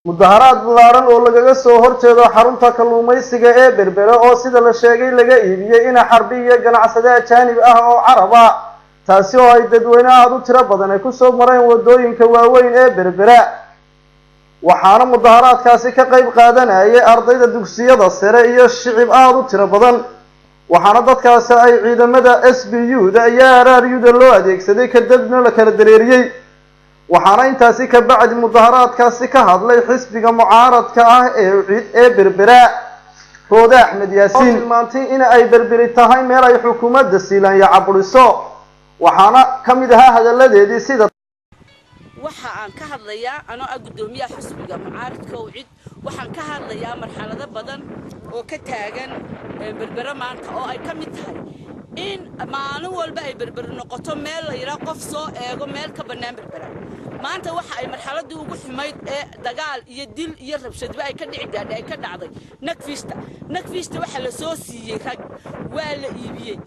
Mudaharaad ballaaran oo lagaga soo horjeedo xarunta kalluumaysiga ee Berbere oo sida la sheegay laga iibiyey ina xarbi iyo ganacsade ajaanib ah oo Carab ah, taasi oo ay dadweyne aada u tiro badan ay kusoo mareen wadooyinka waaweyn ee Berbera. Waxaana mudaharaadkaasi ka qayb qaadanayay ardayda dugsiyada sare iyo shicib aada u tiro badan, waxaana dadkaasi ay ciidamada SBU da iyo RRU-da loo adeegsaday, kadibna la kala dareeriyey. Waxaana intaasi ka bacdi mudaharaadkaasi ka hadlay xisbiga mucaaradka ah ee UCID ee Berbera, Roode Axmed Yaasiin, tilmaantay in ay Berberi tahay meel ay xukuumadda Siilaanya caburiso. Waxaana ka mid ahaa hadalladeedii sida: Waxa aan ka hadlayaa anoo ah guddoomiyaha xisbiga mucaaradka UCID, waxaan ka hadlayaa marxalado badan oo ka taagan Berbere maanta, oo ay ka mid tahay in maalin walba ay Berbere noqoto meel la yidhaha qof soo eego meel ka bannaan. Berbera maanta waxa ay marxaladii ugu xumayd ee dagaal iyo dil iyo rabshadba ay ka dhici gaadhay ay ka dhacday Nagfishta. Nagfishta waxaa la soo siiyey rag, waa la iibiyey.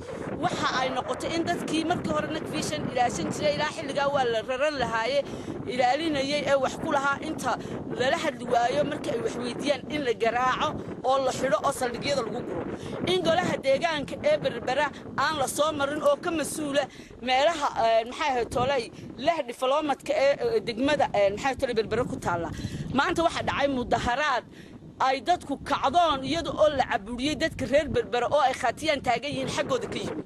Waxa ay noqotay in dadkii markii hore Nagfishan ilaashan jiray, ilaa xilligaa waa la raran lahaaye ilaalinayay ee wax ku lahaa, inta lala hadli waayo markii ay wax weydiiyaan in la garaaco oo la xidho oo saldhigyada lagu guro, in golaha deegaanka ee Berbera aan la soo marin oo ka mas-uula meelaha, maxay ahayd tolay leh developmentka ee degmada, maxay tolay, Berbere ku taalla. Maanta waxaa dhacay mudaharaad ay dadku kacdoon, iyada oo la caburiyey dadka reer Berbere oo ay khaatiyaan taagan yihiin xaggooda ka yimi.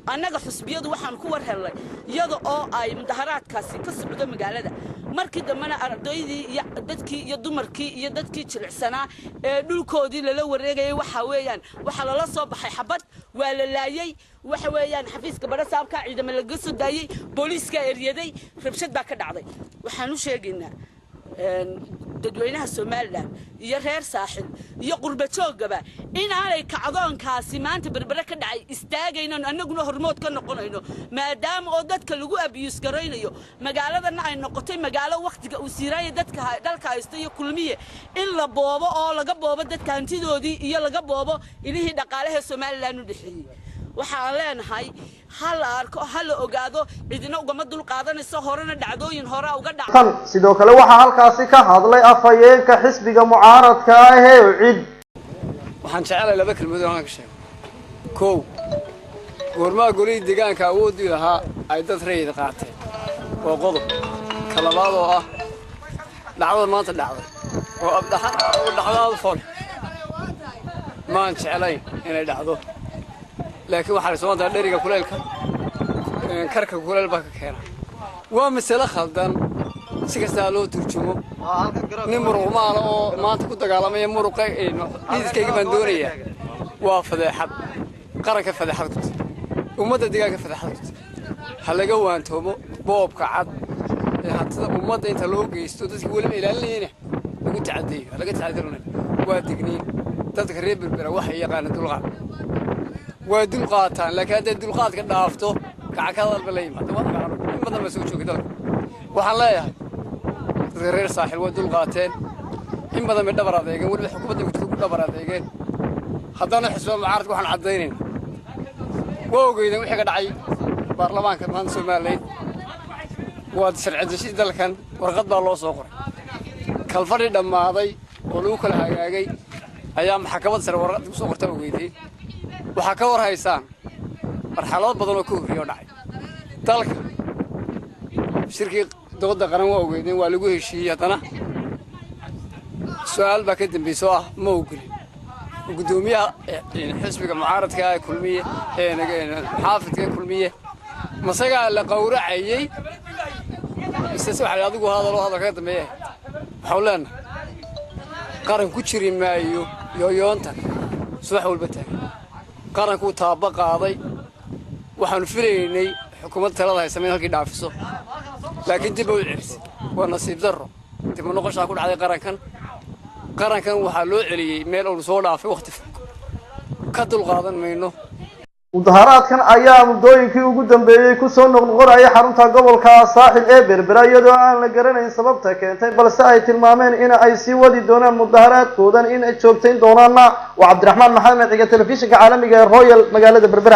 Annaga xusbiyadu waxaan ku war hellay iyada oo ay mudaharaadkaasi ka socdo magaalada. Markii dambena ardaydii iyo dadkii iyo dumarkii iyo dadkii jilicsanaa ee dhulkoodii lala wareegayay, waxa weeyaan waxaa lala soo baxay xabad, waa la laayey. Waxa weeyaan xafiiska badhasaabka ciidamo lagaga soo daayey, booliiskaa eryaday, rabshad baa ka dhacday. Waxaan u sheegaynaa dadweynaha Somaliland iyo reer Saaxil iyo qurba jooggaba inaanay kacdoonkaasi maanta Berbere ka dhacay istaagaynan, annaguna hormood ka noqonayno, maadaama oo dadka lagu abuse garaynayo, magaaladana ay noqotay magaalo wakhtiga uu Siiraanya dadka dalka haysto iyo Kulmiye in la boobo oo laga boobo dadka hantidoodii iyo laga boobo ilihii dhaqaalaha Somaliland u dhexeeyey. Waxaan leenahay ha la arko, ha la ogaado, cidina ugama dul qaadanayso. Horena dhacdooyin horaa uga dhac. Tan sidoo kale waxaa halkaasi ka hadlay afhayeenka xisbiga mucaaradka ah ee UCID. Waxaan jecelahay laba kelmadood aan ka sheego. Kow, goormaa golihii deegaanka awooddii lahaa ay dad rayid qaateen? Waa qodob. Ka labaad oo ah dhacdada maanta dhacday oo dhacdo aad u fool, maan jeclayn inay dhacdo, laakiin waxaa la soo daa dheriga kuleylka karka kuleyl baa ka keena. Waa masale khaldan si kastaa loo turjumo. Nin muruqmaala oo maanta ku dagaalamaya muruqa dhidiskayga baan doonayaa, waa fadeexad qaranka, fadeexad ku tahy ummadda deegaanka, fadeexad ku tahy. Ha laga waantoomo boobka cad ee hantida ummadda inta loo geysto dadkii weliba ilaalinayana lagu tacadeeyo. Ha laga tacadirona. Waa digniin. Dadka reer Berbera waxay yaqaana dulqaad, waa dul qaataan, laakiin hadday dulqaadka dhaafto kacakadalba la yimaado. In badan baa soo joogay dalka. Waxaan leeyahay dadka reer Saaxil waa dul qaateen, in badan bay dhabar adeegeen, weliba xukuumadda kujirta ku dhabar adeegeen. Haddana xisbiga mucaaradka waxaan caddaynayna, waa ogeydeen wixii ka dhacay baarlamaanka maanta Somaliland. Waa sharci dejinta dalkan. Warqad baa loo soo qoray, kalfadhi dhammaaday oo lagu kala hagaagay ayaa maxkamad sare warqad ku soo qorta. Ogeydeen, waxaa ka war haysaan marxalado badan oo ka horreeya oo dhacay dalka. Shirkii dooda qaran waa ogeydeen, waa lagu heshiiyey. Haddana su-aal baa ka dambaysa oo ah ma ogolin guddoomiyaha xisbiga mucaaradka ee Kulmiye, muxaafidka ee Kulmiye, masagaa la qawracayey mise waxa adigu hadalo hadal kaga dambeeya? Waxau leenahay qaran ku jiri maayo yooyoontan subax walba taagan. Qarankuu taaba qaaday. Waxaanu filaynay xukuumadda talada haysama in halkii dhaafiso, laakiin dib ba u celisay. Waa nasiib darro dib u noqoshaa ku dhacday qarankan. Qarankan waxaa loo celiyey meel uunu soo dhaafay wakhti fog. Ka dulqaadan mayno. Mudaharaadkan ayaa muddooyinkii ugu dambeeyey kusoo noqnoqonayay xarunta gobolka Saaxil ee Berbera, iyadoo aan la garanayn sababta keentay, balse ay tilmaameen in ay sii wadi doonaan mudaharaadkoodan, in ay joogtayn doonaanna. Waa Cabdiraxmaan Maxamed Ciga, telefishinka caalamiga ee Royal, magaalada Berbera.